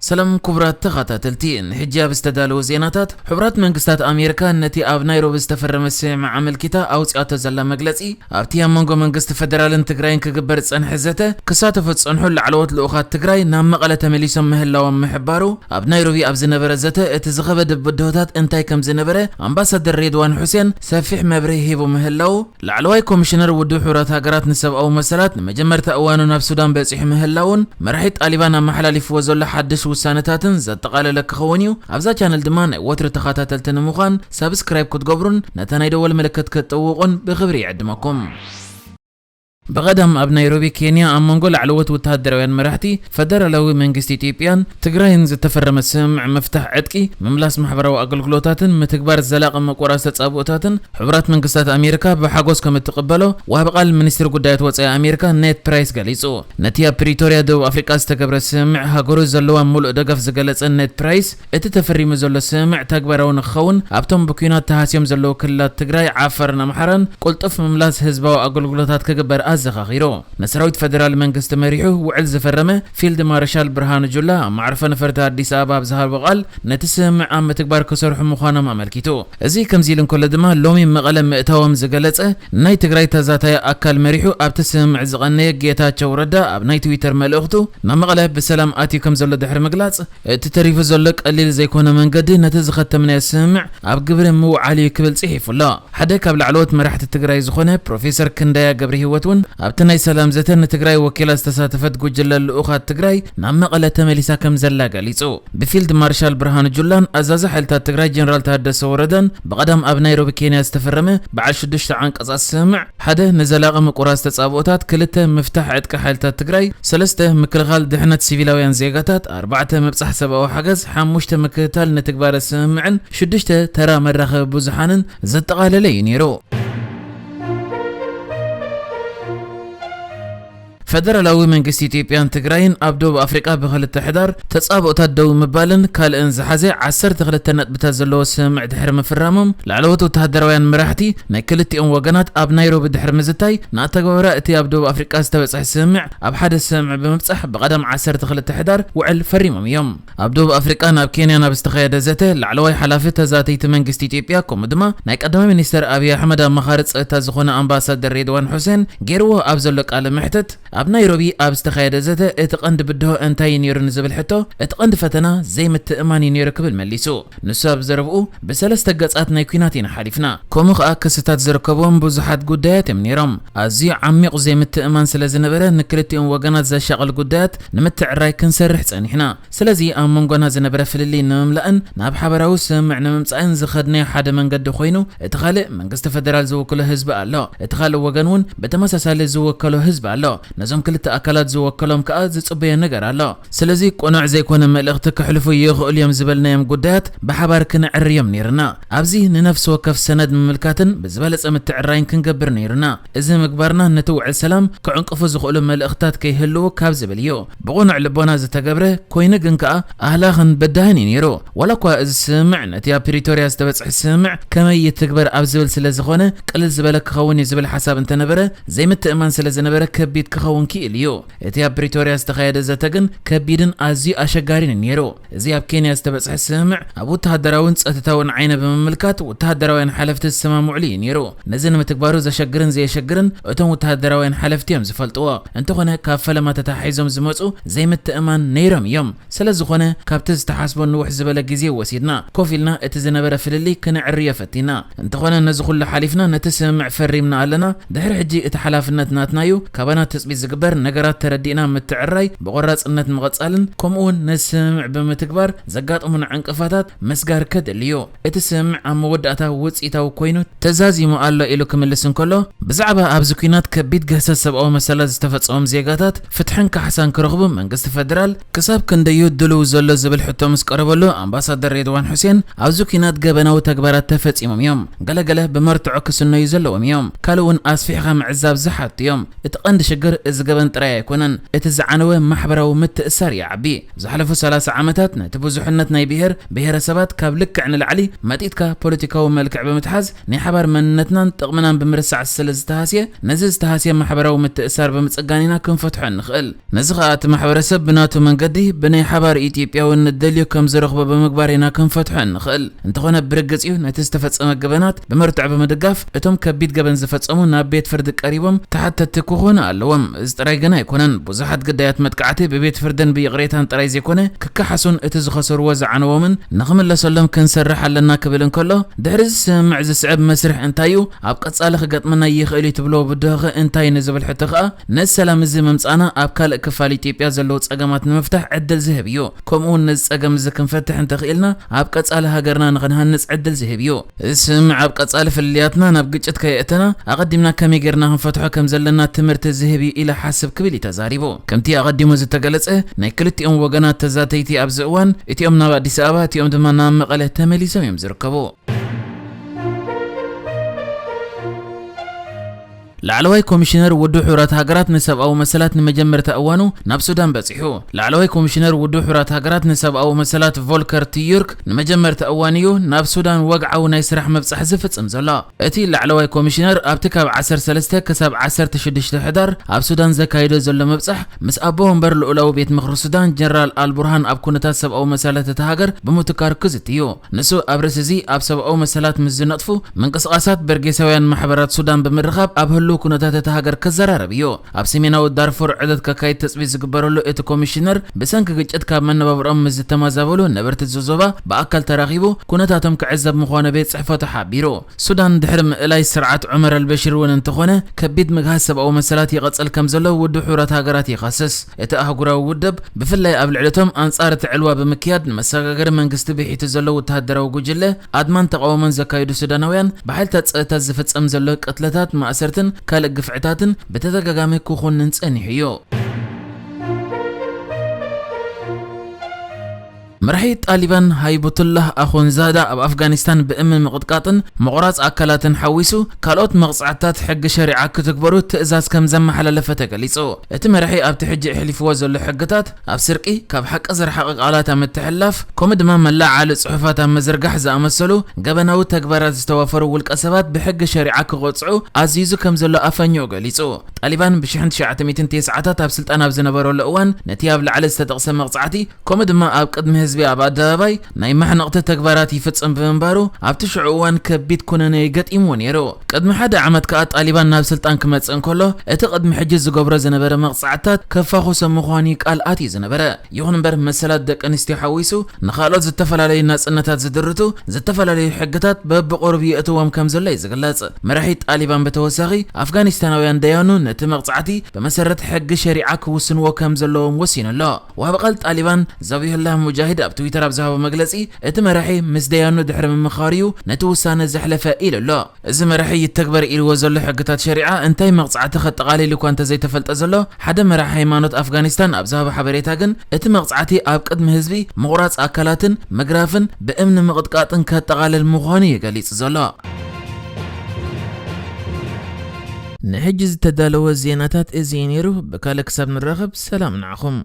ሰላም ክቡራት ተኸታተልቲ፣ ንሕጂ ኣብ ዝተዳለወ ዜናታት፣ ሕቡራት መንግስታት ኣሜሪካ ነቲ ኣብ ናይሮቢ ዝተፈረመ ስምምዕ ኣመልኪታ ኣውፂኣቶ ዘላ መግለፂ፣ ኣብቲ ኣብ መንጎ መንግስቲ ፌደራልን ትግራይን ክግበር ዝፀንሐ ዘተ ክሳተፉ ዝፀንሑ ላዕለዎት ልኡኻት ትግራይ ናብ መቐለ ተመሊሶም ምህላዎም ምሕባሩ፣ ኣብ ናይሮቢ ኣብ ዝነበረ ዘተ እቲ ዝኸበደ ብድሆታት እንታይ ከም ዝነበረ ኣምባሳደር ሬድዋን ሑሴን ሰፊሕ መብርሂ ሂቡ ምህላው፣ ላዕለዋይ ኮሚሽነር ውድብ ሕቡራት ሃገራት ንሰብኣዊ መሰላት ንመጀመርታ እዋኑ ናብ ሱዳን በጺሑ ምህላውን፣ መራሒ ጣሊባን ኣመሓላሊፍዎ ዘሎ ሓድሽ ውሳነታትን ዘጠቓለለ ክኸውን እዩ። ኣብዛ ቻነል ድማ ናይ ወትሩ ተኸታተልቲ ንምዃን ሳብስክራይብ ክትገብሩን ነታ ናይ ደወል ምልክት ክትጥውቑን ብኽብሪ ይዕድመኩም። ብቐዳም ኣብ ናይሮቢ ኬንያ ኣብ መንጎ ላዕለዎት ወተሃደራውያን መራሕቲ ፈደራላዊ መንግስቲ ኢትዮጵያን ትግራይን ዝተፈረመ ስምምዕ ምፍታሕ ዕጥቂ፣ ምምላስ ማሕበራዊ ኣገልግሎታትን ምትግባር ዘላቒ ምቁራጽ ተጻብኦታትን ሕቡራት መንግስታት ኣሜሪካ ብሓጎስ ከም እትቕበሎ ዋሃቢ ቃል ሚኒስትሪ ጉዳያት ወጻኢ ኣሜሪካ ኔድ ፕራይስ ገሊጹ። ነቲ ኣብ ፕሪቶርያ ደቡብ ኣፍሪቃ ዝተገብረ ስምምዕ ሃገሩ ዘለዋ ምሉእ ደገፍ ዝገለጸ ኔድ ፕራይስ፣ እቲ ተፈሪሙ ዘሎ ስምምዕ ተግባራዊ ንክኸውን ኣብቶም ብኲናት ተሃስዮም ዘለዉ ክልላት ትግራይ፣ ዓፋርን ኣምሓራን ቅልጡፍ ምምላስ ህዝባዊ ኣገልግሎታት ክግበር ኣዘኻኺሩ። ንሰራዊት ፈደራል መንግስቲ መሪሑ ውዕል ዝፈረመ ፊልድ ማርሻል ብርሃኑ ጁላ ኣብ መዕርፎ ነፈርቲ ኣዲስ ኣበባ ኣብ ዝሃቦ ቃል፣ ነቲ ስምምዕ ኣብ ምትግባር ክሰርሑ ምዃኖም ኣመልኪቱ። እዚ ከምዚ ኢሉ እንከሎ ድማ፣ ሎሚ መቐለ ምእታዎም ዝገለጸ ናይ ትግራይ ተዛታየ ኣካል መሪሑ ኣብቲ ስምምዕ ዝቐነየ ጌታቸው ረዳ ኣብ ናይ ትዊተር መልእኽቱ፣ ናብ መቐለ ብሰላም ኣትዩ ከም ዘሎ ድሕሪ ምግላጽ፣ እቲ ተሪፉ ዘሎ ቀሊል ዘይኮነ መንገዲ ነቲ ዝኸተምናዮ ስምምዕ ኣብ ግብሪ ምውዓል እዩ ክብል ጽሒፉ ኣሎ። ሓደ ካብ ላዕለዎት መራሕቲ ትግራይ ዝኾነ ፕሮፌሰር ክንዳያ ገብረ ህይወት እውን ኣብቲ ናይ ሰላም ዘተ ንትግራይ ወኪላ ዝተሳተፈት ጉጅለ ልኡኻት ትግራይ ናብ መቐለ ተመሊሳ ከም ዘላ ገሊጹ። ብፊልድ ማርሻል ብርሃኑ ጁላን ኣዛዚ ሓይልታት ትግራይ ጀነራል ታደሰ ወረደን ብቐዳም ኣብ ናይሮቢ ኬንያ ዝተፈረመ በዓል ሽዱሽተ ዓንቀጻት ስምምዕ፣ ሓደ ንዘላቒ ምቁራጽ ተጻብኦታት፣ ክልተ ምፍታሕ ዕጥቂ ሓይልታት ትግራይ፣ ሰለስተ ምክልኻል ድሕነት ሲቪላውያን ዜጋታት፣ ኣርባዕተ ምብጻሕ ሰብኣዊ ሓገዝ፣ ሓሙሽተ ምክትታል ንትግባረ ስምምዕን ሽዱሽተ ተራ መራኸቢ ብዙሓንን ዘጠቓለለ እዩ ነይሩ። ፈደራላዊ መንግስቲ ኢትዮጵያን ትግራይን ኣብ ደቡብ ኣፍሪቃ ብክልተ ሕዳር ተጻብኦታት ደው ምባልን ካልእን ዝሓዘ ዓሰርተ ክልተ ነጥብታት ዘለዎ ስምምዕ ድሕሪ ምፍራሞም፣ ላዕለዎት ወተሃደራውያን መራሕቲ ናይ ክልቲኦም ወገናት ኣብ ናይሮቢ ድሕሪ ምዝታይ፣ ንኣተገባብራ እቲ ኣብ ደቡብ ኣፍሪቃ ዝተበጽሐ ስምምዕ ኣብ ሓደ ስምምዕ ብምብጻሕ ብቐዳም ዓሰርተ ክልተ ሕዳር ውዕል ፈሪሞም እዮም። ኣብ ደቡብ ኣፍሪቃ ናብ ኬንያ ናብ ዝተኻየደ ዘተ፣ ላዕለዋይ ሓላፊ ተዛተይቲ መንግስቲ ኢትዮጵያ፣ ከምኡ ድማ ናይ ቀዳማይ ሚኒስተር ኣብይ ኣሕመድ ኣማኻሪ ጸጥታ ዝኾነ ኣምባሳደር ሬድዋን ሑሴን ገይርዎ ኣብ ዘሎ ቃለ መሕትት፣ ኣብ ናይሮቢ ኣብ ዝተኻየደ ዘተ እቲ ቀንዲ ብድሆ እንታይ እዩ ነይሩ ንዝብል ሕቶ፣ እቲ ቀንዲ ፈተና ዘይምትእማን እዩ ነይሩ ክብል መሊሱ። ንሱ ኣብ ዘረብኡ፣ ብሰለስተ ገጻት ናይ ኲናት ኢና ሓሊፍና። ከምኡ ኸኣ ክስታት ዝርከብዎም ብዙሓት ጉዳያት እዮም ነይሮም። ኣዝዩ ዓሚቕ ዘይምትእማን ስለ ዝነበረ፣ ንክልቲኦም ወገናት ዘሻቕል ጉዳያት ንምትዕራይ ክንሰርሕ ጸኒሕና። ስለዚ ኣብ መንጎና ዝነበረ ፍልልይ ንምምላእን ናብ ሓበራዊ ስምምዕ ንምምጻእን ዝኸድናዮ ሓደ መንገዲ ኮይኑ፣ እቲ ካልእ መንግስቲ ፈደራል ዝውክሎ ህዝቢ ኣሎ። እቲ ካልእ ወገን እውን ብተመሳሳሊ ዝወከሎ ህዝቢ ኣሎ። ነዞም ክልተ ኣካላት ዝወከሎም ከኣ ዝጽበዮ ነገር ኣሎ። ስለዚ ቅኑዕ ዘይኮነ መልእኽቲ ከሕልፉ ይኽእሉ እዮም ዝበልናዮም ጉዳያት ብሓባር ክነዕርዮም ነይርና። ኣብዚ ንነፍሲ ወከፍ ሰነድ ምምልካትን ብዝበለጸ ምትዕራይን ክንገብር ነይሩና። እዚ ምግባርና ነቲ ውዕል ሰላም ክዕንቅፉ ዝኽእሉ መልእኽትታት ከይህልዉ ካብ ዝብል እዩ። ብቕኑዕ ልቦና ዝተገብረ ኮይኑ ግን ከኣ ኣህላኽን በዳህን እዩ ነይሩ። ዋላ እኳ እዚ ስምምዕ ነቲ ኣብ ፕሪቶርያ ዝተበጽሐ ስምምዕ ከመይ ይትግበር ኣብ ዝብል ስለ ዝኾነ ቅልል ዝበለ ክኸውን እዩ ዝብል ሓሳብ እንተነበረ፣ ዘይምትእማን ስለ ዝነበረ ከቢድ ክኸውን ክኢሉ እዩ። እቲ ኣብ ፕሪቶርያ ዝተኻየደ ዘተ ግን ከቢድን ኣዝዩ ኣሸጋሪን እዩ ነይሩ። እዚ ኣብ ኬንያ ዝተበጽሐ ስምምዕ ኣብ ወተሃደራውን ጸጥታውን ዓይኒ ብምምልካት ወተሃደራውያን ሓለፍቲ ዝሰማምዕሉ እዩ ነይሩ። ነዚ ንምትግባሩ ዘሸግርን ዘየሸግርን እቶም ወተሃደራውያን ሓለፍቲ እዮም ዝፈልጥዎ። እንተኾነ ካብ ፈለማ ተታሒዞም ዝመጹ ዘይምትእማን ነይሮም እዮም። ስለ ዝኾነ ካብቲ ዝተሓስቦ ንውሕ ዝበለ ግዜ ወሲድና ኮፍ ኢልና እቲ ዝነበረ ፍልልይ ክነዕርዮ ፈቲና። እንተኾነ ነዚ ኩሉ ሓሊፍና ነቲ ስምምዕ ፈሪምና ኣለና። ድሕሪ ሕጂ እቲ ሓላፍነት ናትና እዩ። ካባና ትጽቢት ዝግበር ነገራት ተረዲእና ምትዕራይ፣ ብቆራጽነት ምቕጻልን ከምኡ እውን ነቲ ስምምዕ ብምትግባር ዘጋጥሙና ዕንቅፋታት ምስጋር ከድሊ እዩ። እቲ ስምምዕ ኣብ መወዳእታ ውጽኢታዊ ኮይኑ ተዛዚሙ ኣሎ ኢሉ ክምልስ እንከሎ፣ ብዛዕባ ኣብዚ ኲናት ከቢድ ግህሰት ሰብኣዊ መሰላት ዝተፈጸሞም ዜጋታት ፍትሕን ካሕሳን ክረኽቡ መንግስቲ ፈደራል ክሳብ ክንደዩ ድልው ዘሎ ዝብል ሕቶ ምስ ቀረበሉ፣ ኣምባሳደር ሬድዋን ሑሴን፣ ኣብዚ ኲናት ገበናዊ ተግባራት ተፈጺሞም እዮም። ገለገለ ብመርትዖ ክስነዩ ዘለዎም እዮም። ካልእ እውን ኣስፊሕኻ ምዕዛብ ዝሓቱ እዮም። እቲ ቀንዲ ሽግር እዚ ገበን ጥራይ ኣይኮነን፣ እቲ ዝዓነወ ማሕበራዊ ምትእሳር ይዓቢ። ዝሓለፉ ሰላሳ ዓመታት ነቲ ብዙሕነት ናይ ብሄር ብሄረሰባት ካብ ልክዕ ንላዕሊ መጢጥካ ፖለቲካዊ መልክዕ ብምትሓዝ ናይ ሓባር መንነትናን ጥቕምናን ብምርሳዕ ስለ ዝተሃስየ፣ ነዚ ዝተሃስየ ማሕበራዊ ምትእሳር ብምጽጋን ኢና ክንፈትሖ እንኽእል። ነዚ ኸኣ እቲ ማሕበረሰብ ብናቱ መንገዲ ብናይ ሓባር ኢትዮጵያውነት ደልዩ ከም ዝረኽቦ ብምግባር ኢና ክንፈትሖ እንኽእል። እንተኾነ ብርግጽ እዩ ነቲ ዝተፈጸመ ገበናት ብመርትዖ ብምድጋፍ እቶም ከቢድ ገበን ዝፈጸሙ ናብ ቤት ፍርዲ ቀሪቦም ተሓተትቲ ክኾኑ ኣለዎም። እዚ ጥራይ ግን ኣይኮነን። ብዙሓት ግዳያት መጥቃዕቲ ብቤት ፍርድን ብይቕሬታን ጥራይ ዘይኮነ ክከሓሱን እቲ ዝኸሰርዎ ዝዓነዎምን ንኽምለሰሎም ክንሰርሕ ኣለና ክብል እንከሎ፣ ድሕሪ እዚ ስምምዕ ዝስዕብ መስርሕ እንታይ እዩ? ኣብ ቀጻሊ ክገጥመና ይኽእል እዩ ትብሎ ብድሆኸ እንታይ ንዝብል ሕቶ ኸኣ ነዚ ሰላም እዚ ምምጻእና ኣብ ካልእ ክፋል ኢትዮጵያ ዘለዉ ጸገማት ንምፍታሕ ዕድል ዝህብ እዩ። ከምኡ እውን ነዚ ጸገም እዚ ክንፈትሕ እንተኽኢልና ኣብ ቀጻሊ ሃገርና ንኽንሃንጽ ዕድል ዝህብ እዩ። እዚ ስምምዕ ኣብ ቀጻሊ ፍልልያትና ናብ ግጭት ከየእተና ኣቐዲምና ከመይ ጌርና ክንፈትሖ ከም ዘለና ትምህርቲ ዝህብ እዩ ኢለ ሓስብ ክብል እዩ ተዛሪቡ። ከምቲ ኣቐዲሙ ዝተገለጸ ናይ ክልቲኦም ወገናት ተዛተይቲ ኣብዚ እዋን እቲኦም ናብ ኣዲስ ኣበባ እቲኦም ድማ ናብ መቐለ ተመሊሶም እዮም ዝርከቡ። ላዕለዋይ ኮሚሽነር ውድብ ሕቡራት ሃገራት ንሰብኣዊ መሰላት ንመጀመርታ እዋኑ ናብ ሱዳን በጺሑ። ላዕለዋይ ኮሚሽነር ውድብ ሕቡራት ሃገራት ንሰብኣዊ መሰላት ቮልከር ቱዩርክ ንመጀመርታ እዋን እዩ ናብ ሱዳን ወግዓዊ ናይ ስራሕ ምብጻሕ ዝፍጽም ዘሎ። እቲ ላዕለዋይ ኮሚሽነር ኣብቲ ካብ ዓሰርተ ሰለስተ ክሳብ ዓሰርተ ሽዱሽተ ሕዳር ኣብ ሱዳን ዘካይዶ ዘሎ ምብጻሕ ምስ ኣቦ ወንበር ልኡላዊ ቤት ምኽሪ ሱዳን ጀነራል ኣልቡርሃን ኣብ ኩነታት ሰብኣዊ መሰላት እታ ሃገር ብምትካር ክዝቲ እዩ። ንሱ ኣብ ርእሲ እዚ ኣብ ሰብኣዊ መሰላት ምስ ዝነጥፉ ምንቅስቓሳት በርጌሳውያን ማሕበራት ሱዳን ብምርኻብ ኣብ ህልው ኩነታት እታ ሃገር ክዘራረብ እዩ። ኣብ ሰሜናዊ ዳርፉር ዑደት ከካይድ ትጽቢት ዝግበረሉ እቲ ኮሚሽነር ብሰንኪ ግጭት ካብ መነባብሮኦም ምስ ዝተመዛበሉ ነበርቲ እዚ ዞባ ብኣካል ተራኺቡ ኩነታቶም ክዕዘብ ምዃኑ ቤት ጽሕፈቱ ሓቢሩ። ሱዳን ድሕሪ ምእላይ ስርዓት ዑመር ኣልበሽር እውን እንተኾነ ከቢድ ምግሃስ ሰብኣዊ መሰላት ይቐጽል ከም ዘሎ ውድብ ሕቡራት ሃገራት ይኸስስ። እቲ ኣህጉራዊ ውድብ ብፍላይ ኣብ ልዕሊ እቶም ኣንጻር እቲ ዕልዋ ብምክያድ ንመሰጋገሪ መንግስቲ ብሒቱ ዘሎ ወተሃደራዊ ጉጅለ ኣድማን ተቓውሞን ዘካይዱ ሱዳናውያን ብሓይልታት ጸጥታ ዝፍጸም ዘሎ ቅትለታት፣ ማእሰርትን ካልእ ግፍዕታትን ብተደጋጋሚ ክኹንን ጸኒሑ እዩ። መራሒ ጣሊባን ሃይበቱላህ ኣኹንዛዳ ኣብ ኣፍጋኒስታን ብእምኒ ምቕጥቃጥን ምቑራጽ ኣካላትን ሓዊሱ ካልኦት መቕጻዕትታት ሕጊ ሸሪዓ ክትግበሩ ትእዛዝ ከም ዘመሓላለፈ ተገሊጹ። እቲ መራሒ ኣብቲ ሕጂ ኣሕሊፍዎ ዘሎ ሕግታት ኣብ ስርቂ፣ ካብ ሓቂ ዝረሓቐ ቃላት ኣብ ምትሕልላፍ፣ ከምኡ ድማ መለዓዓሊ ጽሑፋት ኣብ ምዝርጋሕ ዝኣመሰሉ ገበናዊ ተግባራት ዝተዋፈሩ ውልቀ ሰባት ብሕጊ ሸሪዓ ክቐጽዑ ኣዚዙ ከም ዘሎ ኣፋኝኡ ገሊጹ። ጣሊባን ብሽሕን ትሽዓተ ሚእትን ተስዓታት ኣብ ስልጣን ኣብ ዝነበረሉ እዋን ነቲ ኣብ ላዕሊ ዝተጠቕሰ መቕጻዕቲ ከምኡ ድማ ኣብ ቅድሚ ህዝቢ ኣብ ኣደባባይ ናይ ማሕነቕቲ ተግባራት ይፍጽም ብምንባሩ ኣብቲ ሽዑ እዋን ከቢድ ኩነኔ ገጢምዎ ነይሩ። ቅድሚ ሓደ ዓመት ከኣ ጣሊባን ናብ ስልጣን ክመጽእ እንከሎ እቲ ቅድሚ ሕጂ ዝገብሮ ዝነበረ መቕጻዕትታት ከፋኹሶ ምዃኑ ቃል ኣትዩ ዝነበረ። ይኹን እምበር መሰላት ደቂ ኣንስትዮ ሓዊሱ ንኻልኦት ዝተፈላለዩ ናጽነታት ዝድርቱ ዝተፈላለዩ ሕግታት በብቑሩብ የእትዎም ከም ዘሎ እዩ ዝግለጽ። መራሒ ጣሊባን ብተወሳኺ ኣፍጋኒስታናውያን ደያኑ ነቲ መቕጻዕቲ ብመሰረት ሕጊ ሸሪዓ ክውስንዎ ከም ዘለዎም ወሲኑ ኣሎ። ወሃቢ ቃል ጣሊባን ዘቢሁላህ ሙጃሂድ ኣብ ትዊተር ኣብ ዝሃቦ መግለጺ እቲ መራሒ ምስ ደያኑ ድሕሪ ምምኻር እዩ ነቲ ውሳነ ዘሕለፈ ኢሉ ኣሎ። እዚ መራሒ ይተግበር ኢልዎ ዘሎ ሕግታት ሸሪዓ እንታይ መቕጻዕቲ ከጠቓልል እኳ እንተዘይተፈልጠ ዘሎ ሓደ መራሒ ሃይማኖት ኣፍጋኒስታን ኣብ ዝሃቦ ሓበሬታ ግን እቲ መቕጻዕቲ ኣብ ቅድሚ ህዝቢ ምቑራጽ ኣካላትን ምግራፍን ብእምኒ ምቕጥቃጥን ከጠቓልል ምዃኑ እዩ ገሊጹ ዘሎ። ንሕጂ ዝተዳለወ ዜናታት እዚ እዩ ነይሩ። ብካልእ ክሳብ ንራኸብ ሰላም ንዓኹም።